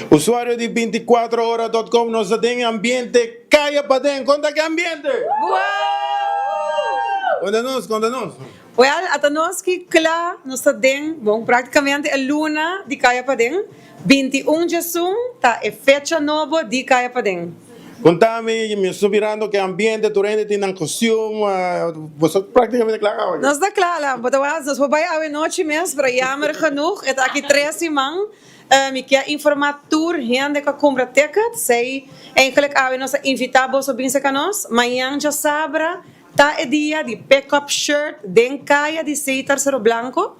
Usuario di 24ora.com, nos ta den ambiente Kaya Paden. Konta ki ambiente? Konta nos, konta nos. Well, ata nos ki kla, nos ta den, bon, praktikamente e luna di Kaya Paden. 21 djesun ta e fecha nobo di Kaya Paden. Kontami, mi sto mirando ki ambiente, tur hende tin nan kostium, boso praktikamente kla awe. Nos ta kla, la, bo ta wak, nos por bai awe nochi mes, pero jammer genoeg, e ta aki tres siman. Mi kier informa tur hende ku a kumpra ticket, sei eigenlijk awe nos a invita boso bin serka nos. Mañan djasabra ta e dia di pick up shirt den kaya di Setar Cerro Blanco,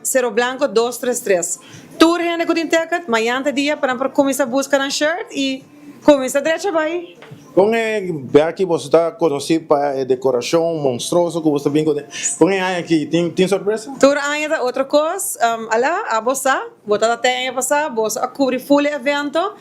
Cerro Blanco 233. Tur hende ku tin ticket, mañan ta e dia pa nan por kuminsa buska nan shirt i kuminsa drecha bai. Kon e bia aki boso ta konosí pa e dekorashon monstruoso ku boso ta bin kuné? Kon e aña aki tin sorpresa? Tur aña ta otro kos. Ala, abo sa, bo tabata te aña pasá, boso a kubri full e evento.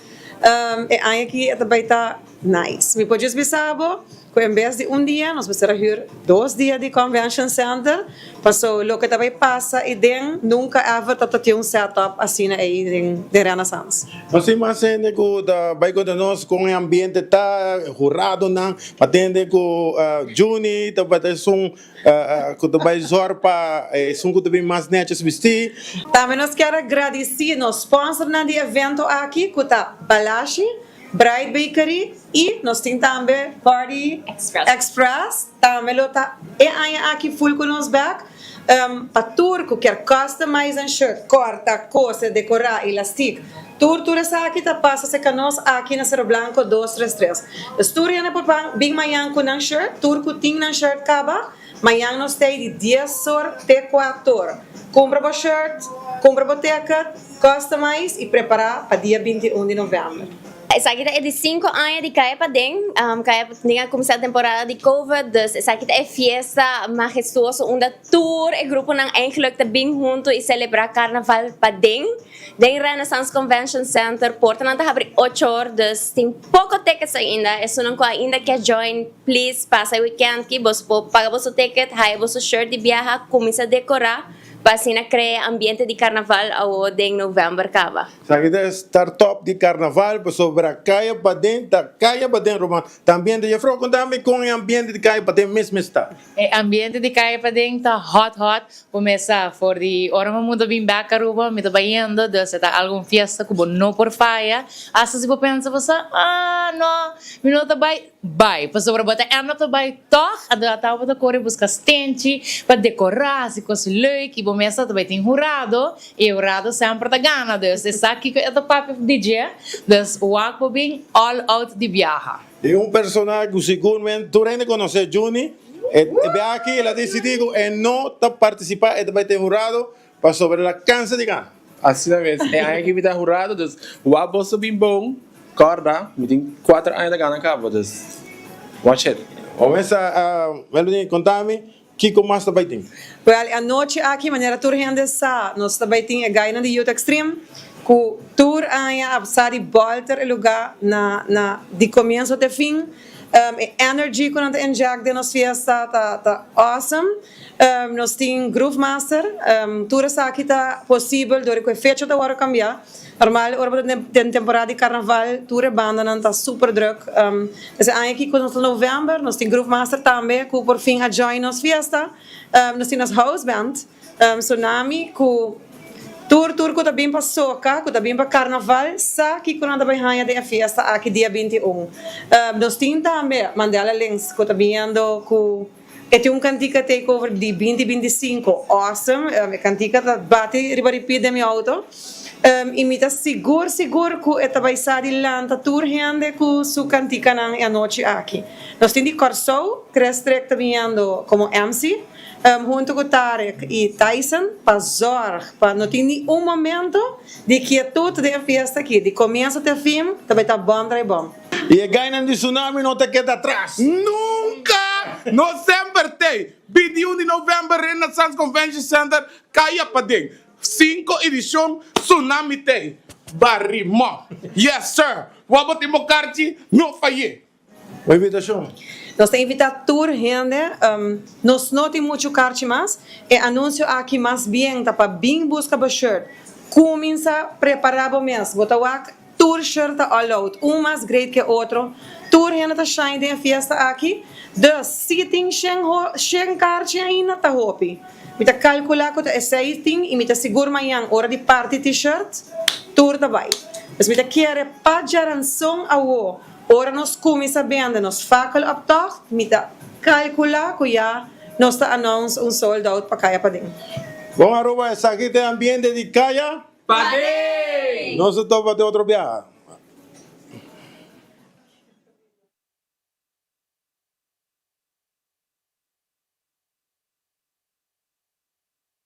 E aña aki e ta bai ta nice. Mi por djis bisa bo ku en bes di un dia nos mester a hür 2 dia di Convention Center, paso loke ta bai pasa ei den nunka ever ta tin un setup asina ei den Renaissance. Nos tin mas hende ku ta bai konta nos kon e ambiente ta, huradonan, pa tende ku Juni ta bai ta esun ku ta bai zòrg pa esun ku ta bin mas nètjes bistí. Tambe nos kier a gradisí nos sponsornan di evento aki ku ta Balashi, Bright Bakery i nos tin tambe Party Express tambe lo ta e aña aki full ku nos bek pa tur ku kier customize nan shirt, kòrta, kose, dekorá, elastik, tur tur esaki ta pasa serka nos aki na Cerro Blanco 233. Dus tur hende por bin mañan ku nan shirt, tur ku tin nan shirt kaba, mañan nos ta ei di 10 or te 4 or. Kumpra bo shirt, kumpra bo ticket, customize i prepará pa dia 21 di novèmber. Esaki ta e di 5 aña di Kaya Paden. Kaya Paden a kuminsá temporada di COVID, dus esaki ta e fiesta mahestuoso unda tur e gruponan eigenlijk ta bin huntu i selebrá karnaval paden. Den Renaissance Convention Center, portanan ta habri 8 or, dus tin poko tickets ainda. Esunnan ku ainda ke join, please pasa e weekend ki boso por paga boso ticket, haya boso shirt di biaha, kuminsá dekorá pa asina krea ambiente di karnaval awo den novèmber kaba. Esaki ta start-up di karnaval pasobra Kaya Paden ta Kaya Paden, ruman. Ta ambiente, juffrouw, kontami kon e ambiente di Kaya Paden mes mes ta. E ambiente di Kaya Paden ta hot hot. Kuminsá for di ora mi muda bin bek Aruba, mi ta bayendo, dus e ta algun fiesta ku bo no por faya. Asta si bo pensa bo sa, ah no, mi no ta bai, bai. Pasobra bo ta end up ta bai tòg, anto ata bo ta kore buska stenchi pa dekorá, hasi kos leuk i bo mes ta bai tin hurado i e hurado semper ta gana. Dus esaki ku e ta papia di dje, dus wak bo bin all out di biaha. I un persona ku sigur men tur hende konosé, Juni, e bia aki el a disidí ku e no ta partisipá, e ta bai ten hurado pasobra el a kansa di gana. Asina mes, e aña aki mi ta hurado, dus wak boso bin bon, kòrda, mi tin 4 aña ta gana kaba, dus watch it. Omesa, Melody, kontami kiko mas ta bai tin? Well, e anochi aki, manera tur hende sa, nos ta bai tin e gainan di Youth Extreme, ku tur aña a sa di bolter e lugá na di komienso te fin. E energy ku nan ta inject den nos fiesta ta awesome. Nos tin Groove Master, tur esaki ta posibel dor ku e fecha ta wòrdu kambiá. Normal ora bo ta den temporada di karnaval tur e bandanan ta super drùk. E aña aki ku nos ta novèmber nos tin Groove Master tambe ku por fin a join nos fiesta. Nos tin nos house band Tsunami ku tur ku ta bin pa soka, ku ta bin pa karnaval sa kiko nan ta bai haña den e fiesta aki dia 21. Nos tin tambe Mandela Links ku ta biniendo ku e tin un kantika takeover di 2025, awesome, e kantika ta bati riba repeat den mi outo. I mi ta sigur sigur ku e ta bai sa di lanta tur hende ku su kantikanan e anochi aki. Nos tin di Kòrsou, Chris Trek ta biniendo komo MC, huntu ku Tarek i Tyson pa zòrg pa no tin ni un momento di kietut den e fiesta aki, di komienso te fin ta bai ta bòm tras bòm. I e gainan di Tsunami no ta keda atras. Nunka! No semper t'ei! 21 di novèmber, Renaissance Convention Center, Kaya Paden. 5 edishon Tsunami t'ei. Barimo! Yes sir! Wou bo tin bo karchi? No fay'é! Bo invitashon. Nos ta invitá tur hende. Nos no tin muchu karchi mas. E anunsio aki mas bien ta pa bin buska bo shirt. Cuminsa prepara bo mes. Bo ta wak tur shirt ta all out. Un mas great ke otro. Tur hende ta shine den e fiesta aki. Dus, si tin shen ho shen karchi ainda ta hopi. Mi ta kalkula ku ta esei tin i mi ta sigur mañan ora di parti t-shirt tur ta bai. Dus mi ta kere pa djaranson awo ora nos kuminsa bende nos fakkel optocht mi ta kalkula ku ya nos ta announce un sold out pa Kaya Paden. Bon Aruba esaki ta e ambiente di Kaya Paden! Nos ta topa te otro biaha.